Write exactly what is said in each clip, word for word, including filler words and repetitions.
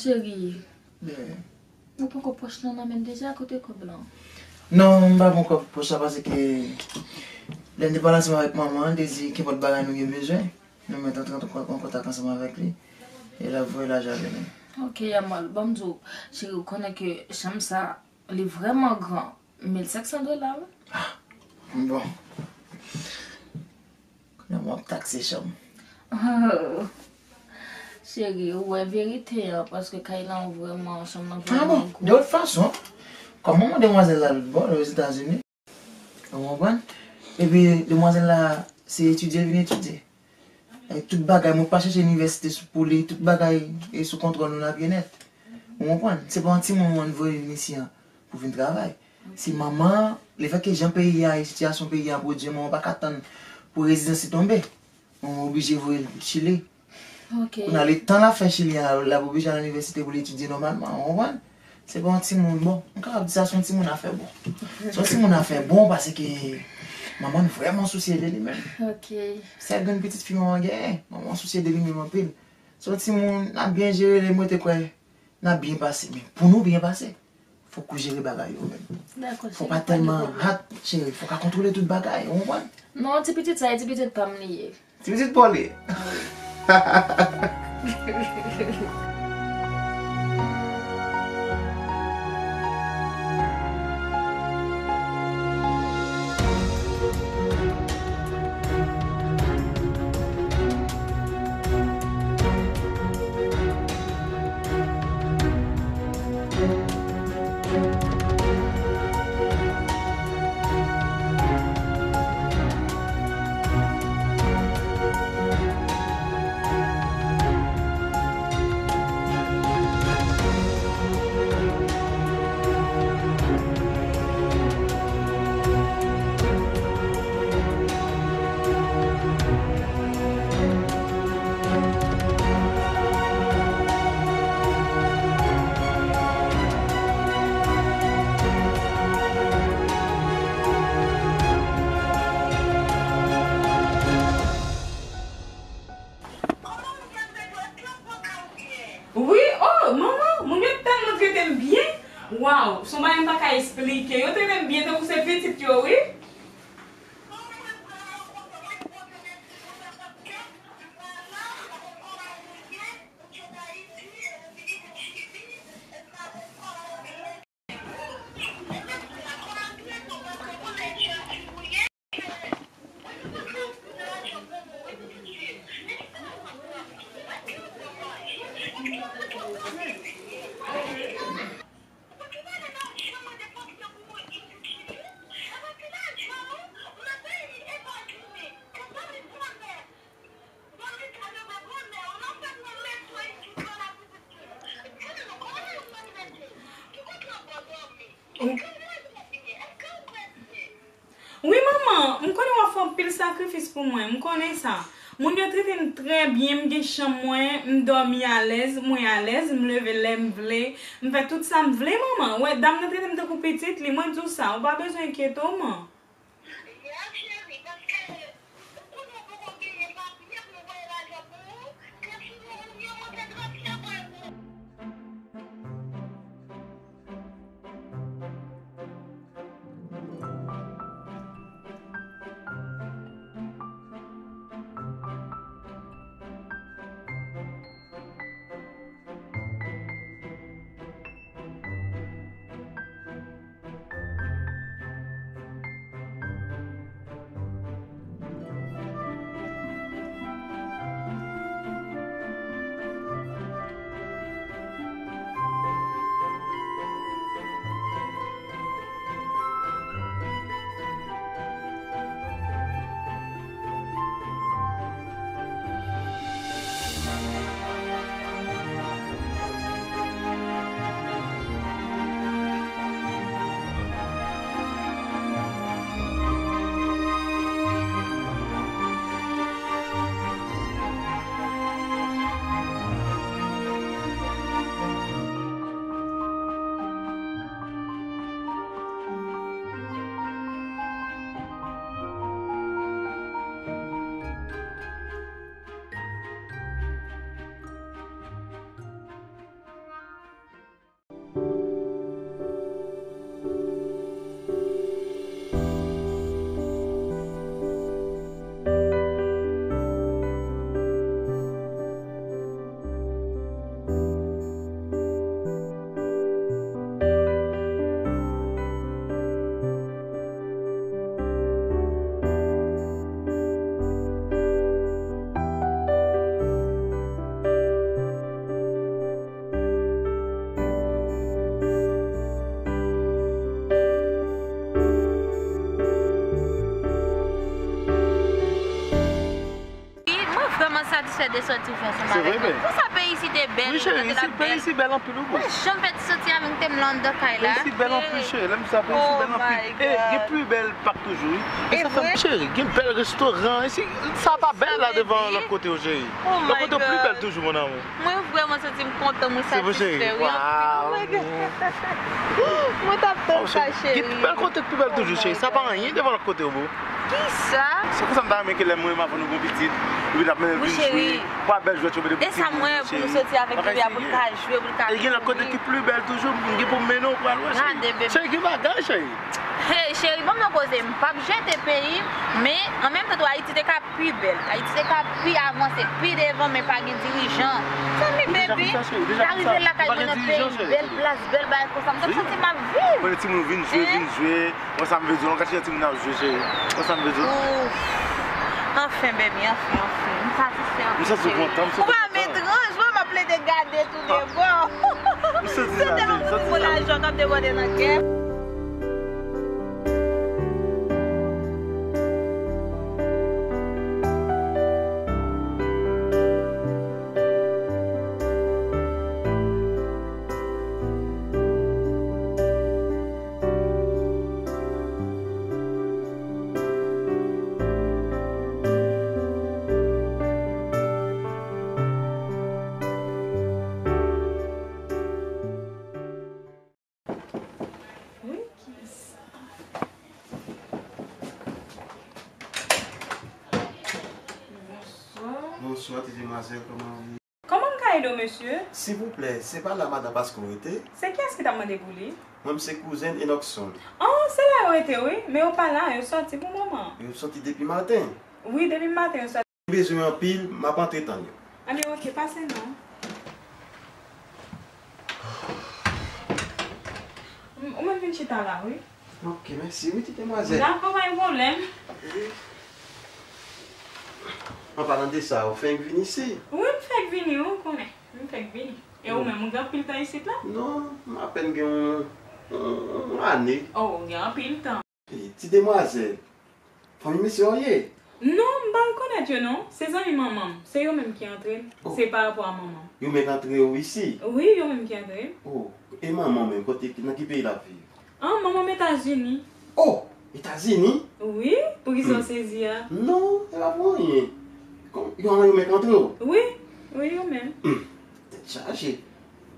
Cheri, ou pran kòb pòch lan nan men l deja? Kote kòb lan? Non, m pa pran kòb pòch la paske lè n te pale ansanm avèk manman, l te di kenpòt bagay nou gen bezwen, nou mèt antre an, an kontak ansanm avèk li, e l ap voye lajan vini. Ok, Yamal, ban m di w, cheri, ou konnen ke chanm sa, li vrèman gran, mil senk san dola, wi. Ah, bon. Kounye a m ap takse chanm. Oh, cheri, ou wè verite an, paske kay lan vrèman, chanm nan vrèman gwo. Ah bon, de tout fason, kòm manman demwazèl la lòt bò, Ozetazini, ou konprann? Epi demwazèl la, se etidye l vin etidye. E tout bagay, mwen pa chèche inivèsite sou, pou li, tout bagay e sou kontwòl nou, n ap byen nèt. Ou konprann? Se pa yon timoun mwen voye vin isi an pou vin travay. Se manman an, lefètke jan peyi a ye, sitiyasyon peyi a pwodui, manman pa ka tann pou rezidans li tonbe. Manman oblije voye l Chili. Ok. Kounye a, letan l ap fè Chili a, l ap oblije al inivèsite pou l etidye nòmalman, ou konprann? Se pa yon timoun, bon, m kapab di sa, se yon timoun afè bon. Se yon timoun afè bon paske manman n vrèman sousye de li menm. Ok. Sèl grenn pitit fi manman genyen, manman sousye de li menm anpil. Se yon timoun, n ap byen jere li, mwen te kwè n ap byen pase, men pou nou byen pase, fòk ou jere bagay yo menm. Dakò, fòk pa tèlman hat, cheri, fòk a kontwole tout bagay, ou konprann? Non, ti pitit sa, e ti pitit pa m li ye. Ti pitit pa w li ye. Wi, oh, manman, moun yo tèlman trete m byen. Waw, se yon bagay m pa ka esplike. Yo trete m byen tankou se pitit yo, wi. Wi, manman, m konnen w ap fè anpil sakrifis pou mwen, m konnen sa. Moun yo trete m trè byen, m gen chanm mwen, m dòmi alèz, mwen alèz, m leve lè m vle, m fè tout sa m vle, manman. Wè, dam nan trete m tankou pitit li, mwen di w sa, ou pa bezwen enkyete w, man. De sòti fè ansanm avèk mwen. Konsa peyi isi te bèl, wi, cheri, isi, peyi isi bèl anpil, wi, boo. Mwen janm fè ti sòti avè m te m nan anndan kay la. Peyi isi bèl anpil, cheri. Lè m sa, peyi isi bèl anpil. E, gen pli bèl pak toujou, wi. E sa fè m, cheri, gen bèl restoran. Isi, sa pa bèl la devan lòt kote yo, cheri. Lòt kote yo pli bèl toujou, mon amour. Mwen vrèman santi m kontan, mwen satisfè, wi, anpil. Oh my God. Mwen t ap tann sa, cheri. Gen bèl kote k pi bèl toujou, cheri. Sa pa anyen devan lòt kote yo, boo. Kisa? Se konsa m ta renmen ke lè mwen menm avè nou gon pitit, epi n ap mennen l vin jwe. Wi, cheri. Pa bèl jwèt yo mete pou timoun yo, cheri. E sa mwen pou nou soti avèk bebe a pou l ka jwe, pou l ka kouri. E gen lòt kote ki pli bèl toujou, m gen pou m mennen w pou al wè, cheri. Gade, bebe. Cheri, gen bagay, cheri. Hey, cheri, ban m yon koze, m p ap jete peyi m, men an menm tan tou Ayiti te ka pi bèl. Ayiti te ka pi avanse, pi devan, men pa gen dirijan. Zanmi, bebe, m ta rive lakay mwen nan peyi, bèl plas, bèl bagay konsa, m t ap santi m ap viv. Mwen, timoun vin jwe, vin jwe. Wè sa m vle di w, yon kantite timoun ap jwe, cheri. Wè sa m vle di w. Ouf. Anfen, baby, anfen, anfen. M satisfè anpil, cheri. M santi m kontan, m santi m kontan. Ou pa m etranj, mwen, m ap plede gade tou de bò. M santi sa, cheri, m santi sa. Se tèlman moun ki gon lajwa k ap debòde nan kè m. Wi, kiyès sa? Bonswa. Bonswa, ti demwazèl, kòman w ye? Kòman m ka ede w, mesye? Silvouplè, se pa la madan Pasco rete? Se kiyès ki t ap mande pou li? Mwen, m se kouzen Enockson. Oh, se la yo rete, wi. Men yo pa la, yo sòti pou moman. Yo sòti depi maten? Wi, depi maten yo sòti. M bezwen anpil, m ap antre tann yo. Anben, oke, pase non. M, ou menm vin chita la, wi. Ok, mèsi, wi, ti demwazèl. Dakò, pa gen pwoblèm. An palan de sa, ou fenk vin isi? Wi, m fèk vini, wi, ou konnen. M fèk vini. E ou menm, ou gen anpil tan isit la? Non, m apèn gen yon, yon, yon ane. Oh, ou gen anpil tan. E, ti demwazèl, fanmi mesye w ye? Non, m pa rekonèt yo non. Se zanmi manman m. Se yo menm ki antre m. Oh. Se pa rapò a manman m. Yo menm k antre w isi? Wi, yo menm ki antre m. Oh, e manman w menm, kote, nan ki peyi l ap viv? Ah, manman m Etazini. Oh, Etazini? Wi, poukisa w sezi a? Non, se pa pou anyen. Kòm, yo, yo menm k antre w? Wi, wi, yo menm. Hmm, tèt chaje.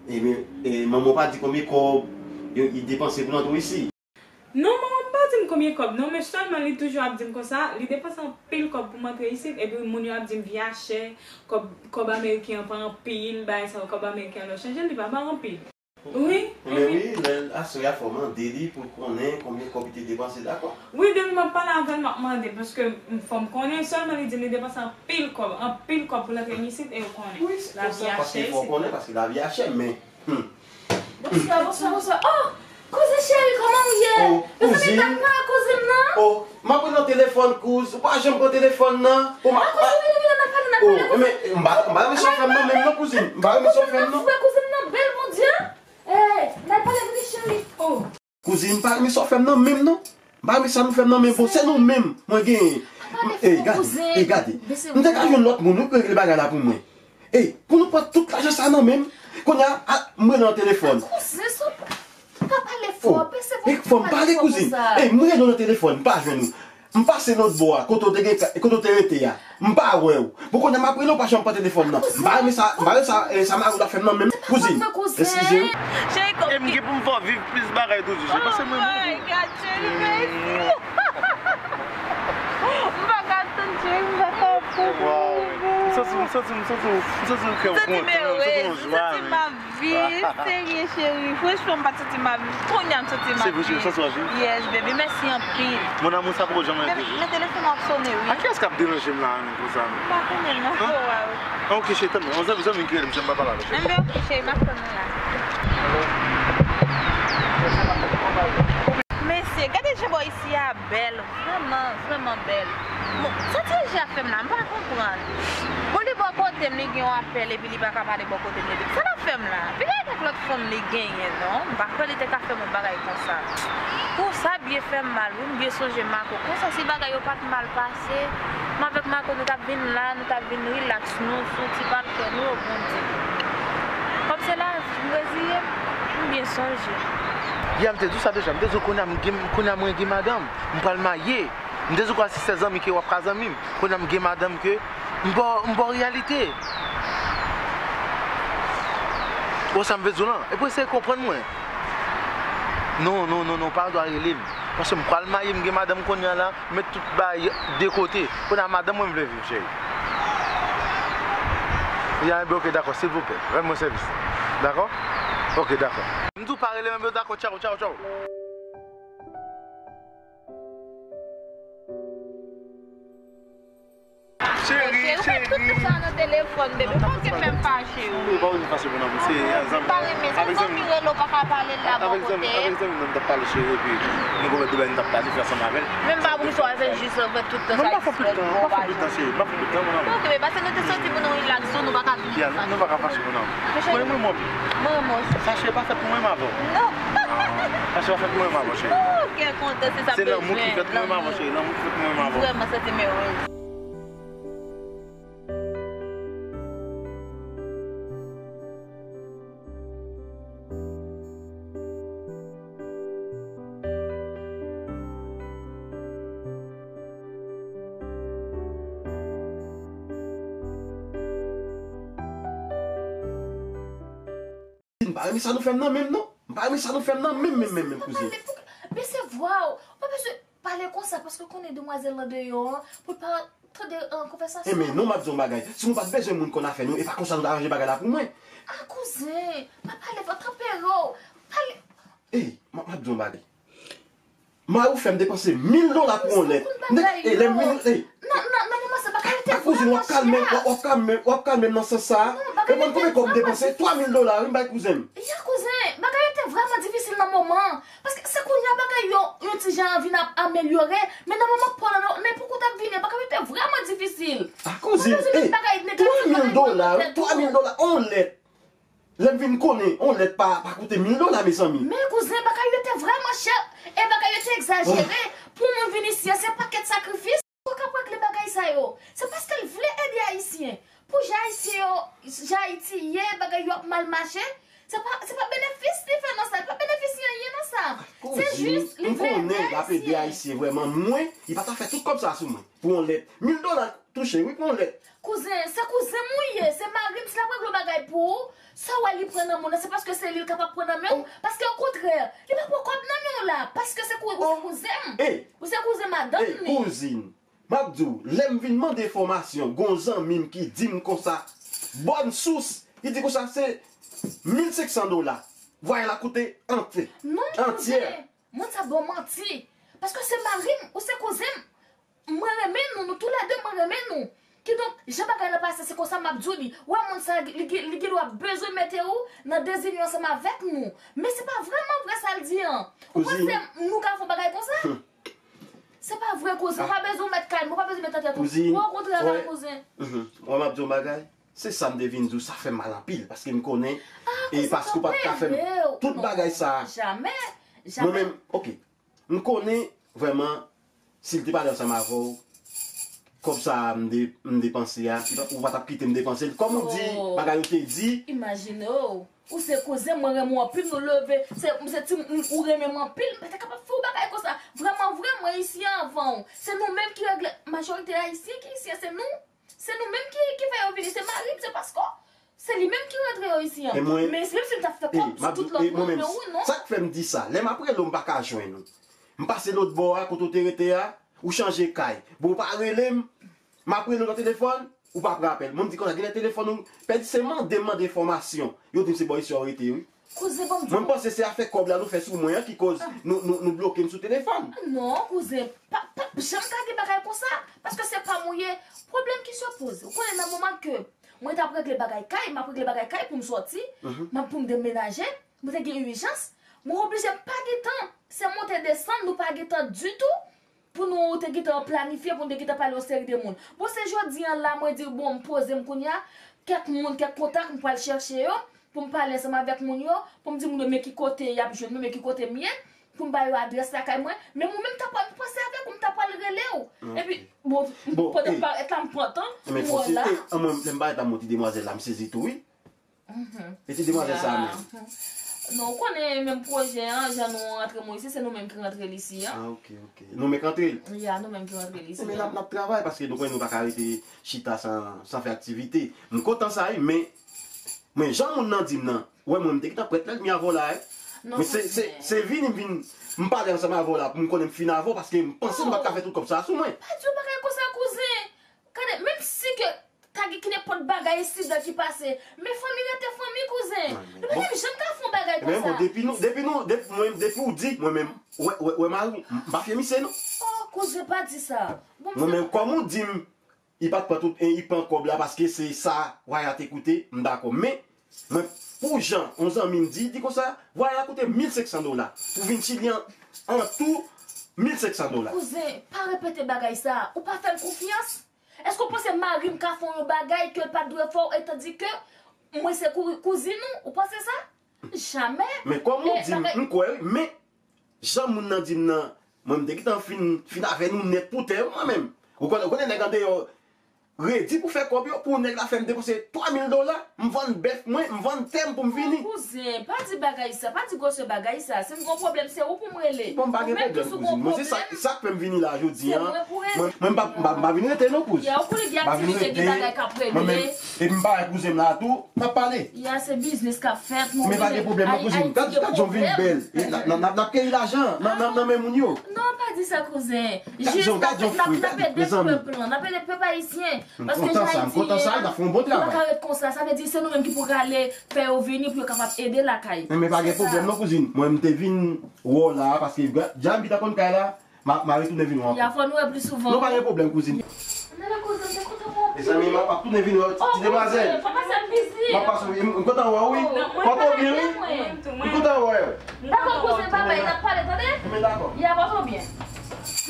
E, men, e, manman w pa di konbyen kòb yo, li depanse pou l antre w isi? Non, manman m pa di m konbyen kòb non, men sèlman li toujou ap di m konsa, li depanse anpil kòb pou m antre isit, epi moun yo ap di m vye a chè, kòb, kòb ameriken an pa anpil, bagay sa yo, kòb ameriken an lè w chanje l, li pa ba anpil. Wi, men wi, lè aswè a fò w mande li pou l konnen konbyen kòb li te depanse, dakò? Wi, depi m ap pale avè l, m ap mande, paske m, fò m konnen, sèlman li di m li depanse anpil kòb, anpil kòb pou l antre m isit, e ou konnen. Wi, se konsa, paske fò w konnen, paske lavi a chè, men Hmm. Bonswa, bonswa, bonswa. Oh, kouzen cheri, kòman w ye? Oh, kouzin. Mezanmi, dat mwen wè kouzen m nan. Oh, m ap rele nan telefòn, kouz. Ou pa janm pran telefòn nan. Oh, ma... Ah, kouzin, vini, vini, n ap pale, n ap pale, kouzin. Oh, men m pa, m pa renmen sa w fè m nan menm non, kouzin. M pa renmen sa w fè m non. Kouzin m nan fre, kouzin m nan bèl, Bondye. Ey, n al pale, vini, cheri. Oh. Kouzin, m pa renmen sa w fè m nan menm non. M pa renmen sa nou fè m nan menm, bon, se nou menm mwen genyen. Ey, gade, ey, gade. M te ka jwenn lòt moun, wi, pou regle bagay la pou mwen. Ey, pou nou pran tout lajan sa nan menm m. Kounye a, a, m rele nan telefòn. Kouzen, sa w pa, pa pale fò, pèse fò, fò m pale, kouzin. Ey, m rele w nan telefòn, m pa jwenn ou. M pase lòt bò a, kote w te gen ka-, kote w te rete a. M pa wè w. Bon, kounye a m ap rele w, pa janm pran telefòn nan. M pa renmen sa, m pa renmen sa, eh, sa mari w ap fè m nan menm. Kouzin, eskize m. Cheri, e m gen pou m fè w viv plis bagay toujou, cheri, pase mwen bon. Oh my God, cheri, mèsi. M pa ka tann, cheri, m pa ka tann. Wow. M santi, m santi, m santi, m santi kè w kontan, m santi yon jwa, men. Viv, serye, cheri. Franchman, m pa t santi m ap viv. Kounye a, m santi m ap viv. Se vre, cheri, w santi w ap viv? Yes, baby. Mèsi anpil. Mon amour, sa poko janm rete. Men telefòn nan ap sone, wi. A kiyès k ap deranje m la menm konsa menm? M pa konnen, non. Wow. Ah, ok, cheri, tann mwen. Yon zanmi, zanmi ki rele m, cheri, m pa pale avè l, cheri. Enben, ok, cheri, m ap tann ou la. Mesye, gade jan bò isi a bèl. Vrèman, vrèman bèl. Bon, sa ti Eji ap fè m la, m pa konprann. Bon, li bò kote m, li gen yon apèl, epi li pa ka pale bò kote m, epi sa l ap fè m la? Vin avèk lòt fanm li genyen, non. M pa kwè li te ka fè m yon bagay konsa. Pou sa byen fè m mal, wi, m byen sonje Mako. Konsa, si bagay yo pa t mal pase, Mwen avèk Marco, nou t ap vin la, nou t ap vin rilaks nou sou ti paltò nou yo, Bondye. Kòm se lavi, m reziye m, m byen sonje. Yè, m te di w sa deja, m te di w kounye a m gen, kounye a mwen gen madanm, m pral marye. M te di w kwa si se zanmi ke w ap ka zanmi m. Kounye a m gen madanm ke m ba w, m ba w reyalite. Ou wè sa m vle di w lan? Epi w eseye konprann mwen. Non, non, non, non, pa dwa rele m. Paske m pral marye, m gen madanm kounye a la, m met tout bagay de kote. Kounye a madanm mwen m vle viv, cheri. Ya, enben, ok, dakò, silvouplè, rann mwen sèvis. Dakò? Ok, dakò. M di w pa rele m, enben, dakò, tchaw, tchaw, tchaw. Cheri, cheri. Ou fè tout sa nan telefòn, baby. Ou pa okipe m fache, wi. Ou pa okipe fache, mon amour. Se zanmi. Pa renmen sa. Zanmi rele w pa ka pale l la bò kote. Avèk zanmi, avèk zanmi, nou t ap pale, cheri, epi nou konprann de bagay nou t ap planifiye ansanm avè l. Men m pa pou sa fè jis fè tout tan sa. Non, m pa fè pil tan, m pa fè pil tan, cheri. M pa fè pil tan, mon amour. Ok, men paske nou te soti pou nou relax, nou pa ka vin fache. Ya, nou pa ka fache, mon amour. Mwen renmen w anpil. Mwen renmen w osi. Fache pa fèt pou mwen, m avè w. Non. Fache pa fèt pou mwen, m avè w, cheri. Oh, kè kontan, se sa m bezwen. Se lanmou ki fèt pou mwen, m avè w, cheri. Lanmou ki fèt pou mwen, m avè w. Vrèman santi m erez. M pa renmen sa nou fè m nan menm, non. M pa renmen sa nou fè m nan menm, menm, menm, menm, kouzin. Pale pou, bese vwa w. Ou pa bezwen pale konsa, paske w konnen demwazèl lan deyò an, pou l pa tande, eh, konvèsasyon. Enben, non, m ap di w yon bagay. Si nou pa t bezwen moun konn afè nou, e pa konsa nou ta ranje bagay la pou mwen. Ah, kouzin, pa pale fò, tanpere w. Pale. Ey, m ap, m ap di w yon bagay. Mari w fè m depanse mil dola pou yon lèt. Nèg, e lè m vin, e. Nan, nan, nan moman sa, bagay yo te vrèman chè. Kouzin, w ap kalme, w ap, w ap kalme, w ap kalme m nan sans sa a. Ou konn konbyen kòb m depanse? Twa mil dola, wi, m bay kouzen m. Ya, kouzen, bagay yo te vrèman difisil nan moman an. Paske se kounye a bagay yo, yon ti jan vin ap amelyore, men nan moman Pòl la, nan epòk ou t ap vini an, bagay yo te vrèman difisil. Ah, kouzin, e, twa mil dola, wi, twa mil dola, yon lèt. Lè m vin konnen, yon lèt pa, pa koute mil dola, mezanmi. Men kouzen, bagay yo te vrèman chè, e bagay yo te egzajere. Pou moun vin isi an, se pakèt sakrifis. Ou ka regle bagay sa yo. Se paske l vle ede Ayisyen. Pou jan Ayisyen yo, jan Ayiti ye, bagay yo ap mal mache. Se pa, se pa benefis li fè nan sa, li pa benefisye anyen nan sa. Se jis, li vle ede Ayisyen. Kouzin, m konnen l ap ede Ayisyen vrèman. Mwen, li pa ta fè tout kòb sa sou mwen. Pou yon lèt. Mil dola touche, wi, pou yon lèt. Kouzen, se kouzen m ou ye, se mari m, si l ap regle yon bagay pou ou, sa w wè li pran nan men w lan, se paske se li l kapab pran nan men w, paske okontrè, li pa pran kòb nan men w la, paske se kou-, ou se kouzen m. Ou se kouzen madanm ni. Kouzin, m ap di w, lè m vin mande enfòmasyon, gon zanmi m ki di m konsa, bòn sous, li di konsa se mil senk san dola. Vwayaj la koute antyè. Non, kouzen, moun sa ba w manti. Paske se mari m, ou se kouzen m. Mwen renmen nou, nou toulède, mwen renmen nou. Kidonk, jan bagay lan pase, se konsa m ap di w li. Ou wè moun sa, li, li, li gen dwa bezwen mete ou nan dezinyon ansanm avèk nou. Men se pa vrèman vre sa l di an. Ou panse nou ka fè yon bagay konsa? Se pa vre, kouzen. Ou pa bezwen w mèt kay mwen, ou pa bezwen mèt antèt ou. Ou okontrè la, kouzen. Ou wè m ap di w yon bagay? Se sa m te vin di w, sa fè m mal anpil, paske m konnen, e paske ou pa t ka fè m tout bagay sa. Jamè, jamè. Mwen menm, ok. M konnen, vrèman, si l te pale ansanm avè w, kòb sa a m de-, m depanse a, ou pa t ap kite m depanse l. Kòm ou di, bagay yo te di. Imajine w, ou se kouzen, mwen renmen w anpil, nou leve, se, se ti, ou renmen m anpil, m pa ta kapab fè w bagay konsa. Vrèman vre, mwen isi an avan w. Se nou menm ki regle, majorite Ayisyen ki isi an, se nou. Se nou menm ki, ki fè yo vini, se mari m, se paske se li menm ki rantre yo isi an. Men menm si m t ap fè kòb sou tout lòt moun, men ou non. Sa k fè m di sa, lè m ap rele w, m pa ka jwenn ou. M pase lòt bò a, kote w te rete a, ou chanje kay. Bon, ou pa rele m, m ap rele w nan telefòn, ou pa pran apèl. Mwen, m di konsa, genlè telefòn ou pèdi, se mande m mande enfòmasyon. Yo di m se bò isi a w rete, wi. Kouzen, ban m di w. Mwen, m panse se afè kòb la nou fè sou mwen an ki koz nou, nou, nou bloke m sou telefòn. Non, kouzen, pa, p ap janm ka gen bagay konsa, paske se pa m ou ye. Pwoblèm ki se poze. Ou konnen nan moman ke mwen t ap regle bagay kay, m ap regle bagay kay pou m sòti, m ap pou m demenaje, mwen te gen ijans, mwen oblije pa gen tan, se monte desann, nou pa gen tan ditou, pou nou te gentan planifye, pou nou te gentan pale yon seri de moun. Bon, se jodi an la, mwen di, bon, m poze m kounye a, kèk moun, kèk kontak, m pral chèche yo, pou m pale ansanm avèk moun yo, pou m di moun yo, men ki kote y ap jwenn mwen, men ki kote m ye, pou m ba yo adrès lakay mwen, men mwen menm m ta pral pase avèk ou, m ta pral rele w. Epi, bon, pandan m parèt la, m pran tan, m wè w la. Mwen, lè m parèt la, m wè ti demwazèl la, m sezi tou, wi. E ti demwazèl sa a menm. Non, ou konnen menm pwojè an, jan nou rantre Moyiz, se nou menm ki rantre l isi an. Ah, ok, ok. Nou menm k rantre l? Ya, nou menm ki rantre l isi an. Men n ap, n ap travay, paske nou konnen nou pa ka rete chita san, san fè aktivite. M kontan sa, wi, men, men jan moun nan di m nan, wè, mwen, m te gentan prèt lè l mi avè w la, wi. Men se, se, se vini m vin, m pale ansanm avè w la, pou m konnen m fin avè w, paske m panse m pa t ka fè tout kòb sa a sou mwen. Pa di yon bagay konsa, kouzen. Gade, menm si ke ta gen ki nenpòt bagay ensidan ki pase, men fanmi rete fanmi, kouzen. Nou pa janm ka fè yon bagay konsa. Men bon, depi nou, depi nou, depi mwen, depi ou di, mwen menm, wè, wè, wè mari, m pa fye misye, non. Oh, kouzen, pa di sa. Bon, mwen menm, kòm ou di m, li pa t pran tout, e, li pran kòb la paske se sa Waya te koute, m dakò. Men, mwen, pou jan yon zanmi m di, di konsa, Waya koute mil senk san dola. Pou vin Chili an, an tou, mil senk san dola. Kouzen, pa repete bagay sa. Ou pa fè m konfyans. Èske w panse mari m ka fè w yon bagay ke l pa t dwe fè w, etandike mwen se kou-, kouzin ou? Ou panse sa? Jamè. Men kòm ou di m, m kwè wi, men jan moun nan di m nan, mwen m te gentan fin, fin avè nou nèt pou tè wi mwen menm. Ou konnen, ou konnen nèg andeyò redi pou fè kòb yo, pou nèg la fè m depanse twa mil dola, m vann bèf mwen, m vann tè m pou m vini. Kouzen, pa di bagay sa, pa di gwosè bagay sa. Si m gon pwoblèm, se ou pou m rele. Bon, m pa gen pwoblèm, kouzin. Mwen, se sa, sa k fè m vini la jodi a. Mwen, mwen, m pa, m pa, m pa vin rete non, kouz. M pa vin rete. Mwen menm, epi m pa wè kouzen m la tou, n ap pale. Ya, se biznis k ap fèt, nou. Men pa gen pwoblèm non, kouzin. Gad, gad jan w vin bèl. N ap, n ap, n ap keyi lajan nan, nan, nan men moun yo. Non, pa di sa, kouzen. Jis n ap, n ap, n ap ede pèp lan, n ap ede pèp ayisyen. M kontan sa, m kontan sa, n ap fè yon bon travay. Paske jan di a, yo pa ka ret konsa, sa vle di se nou menm ki pou rale fè yo vini pou yo kapab ede lakay. Men, men pa gen pwoblèm non, kouzin. Mwen, m te vin wè w la, paske dja m pita konn kay la, m a, m a retounen vin wè w ankò. Ya, fò nou wè pli souvan. Non, pa gen pwoblèm, kouzin. Mezanmi, m ap, m ap tounen vin wè w, ti demwazèl. M ap pase w vizit. M ap pase w, m kontan wè w, wi. Pòte w byen, wi. M kontan wè w. Dakò, kouzen, babay, n ap pale, tande? Men dakò. Ya, pòte w byen.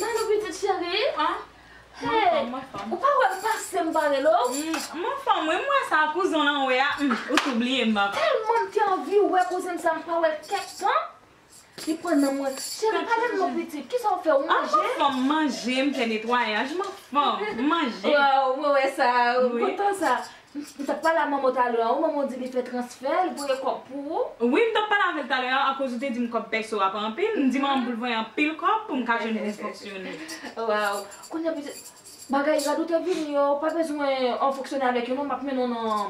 Manou, pitit cheri. Hey, ou pa wè m pase m pa rele w? M anfòm wi, m wè sa kouzen w lan wè a, ou tou bliye m papa. Tèlman m te anvi wè kouzen m sa m pa wè l kèk tan. Li pran nan mwen. Cheri, pale m non pitit, kisa w fè, ou manje? M anfòm, m manje, m fè netwayaj, m anfòm, m manje. Waw, mwen wè sa, m kontan sa. M t ap pale a manman w talè a, wi, manman w di li fè transfè, li voye kòb pou ou. Wi, m t ap pale avè l talè a, akoz ou te di m kòb pèso a pa anpil, m di manman m pou l voye anpil kòb pou m ka jwenn pou m fonksyone. Waw, kounye a pitit, bagay rad ou te vini yo, pa bezwen an fonksyone avèk yo non, m ap mennen w nan,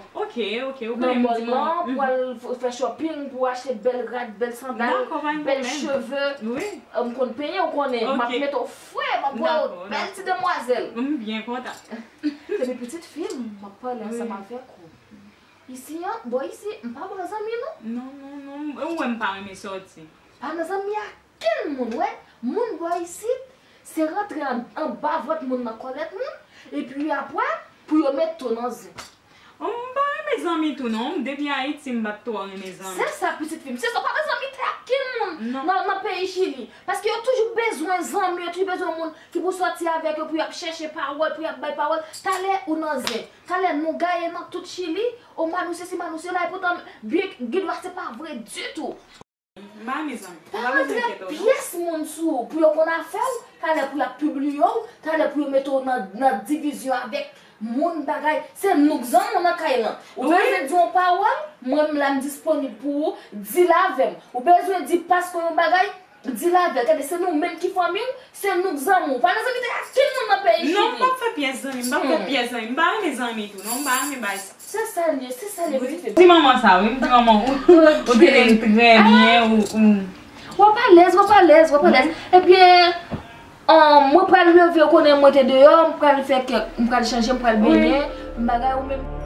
nan mòl lan pou al f-, fè shopping, pou achte bèl rad, bèl sandal, bèl cheve. M konn penyen, ou konnen, m ap mete w fre, m ap ba w bèl ti demwazèl. M byen kontan. Epi pitit fi m, m ap pale ansanm avèk ou. Isi an, bò isi, m pa bon zanmi non. Non, non, non, ou wè m pa renmen sòti. Pa nan zanmi a kenn moun, wè. Moun bò isit, se rantre an, anba vant moun nan kòlèt moun, epi apre, pou yo met tou nan zen. Oh, m pa renmen zanmi tou non, depi Ayiti m pa t twò renmen zanmi. Se sa pitit fi m, se sa, ou pa nan zanmi tè ak kenn moun nan, nan peyi Chili. Paske yo toujou bezwen zanmi, yo toujou bezwen moun ki pou sòti avèk yo, pou y ap chèche pawòl, pou y ap bay pawòl. Talè ou nan zen, talè nou gaye nan tout Chili, o Manou sesi, Manou sela, epoutan byen Gidwa se pa vre ditou. M pa renmen zanmi. Pa rantre pyès moun sou ou pou yo konn afè w, talè pou y ap pibliye w, talè pou yo mete w nan, nan divizyon avèk moun bagay. Se nou k zanmi w nan kay lan. Ou bezwen di yon pawòl, mwen m la m disponib pou ou, di l avè m. Ou bezwen di paske yon bagay, di l avè l. Gade, se nou menm ki fanmi w, se nou k zanmi w. Pa nan zanmi tè ak kenn moun nan peyi Chili. Non, m p ap fè pyès zanmi, m p ap fè pyès zanmi. M pa renmen zanmi tou, non, m pa renmen bagay sa. Se sa l ye, se sa l ye, pitit fi m. Di manman sa, wi, m di manman, ou, ou te renmen trè byen, ou, ou. W ap alèz, w ap alèz, w ap alèz. Ebyen, mwen pral leve, ou konnen mwen te deyò, m pral fè kèk, m pral chanje, m pral benyen, m bagay ou menm.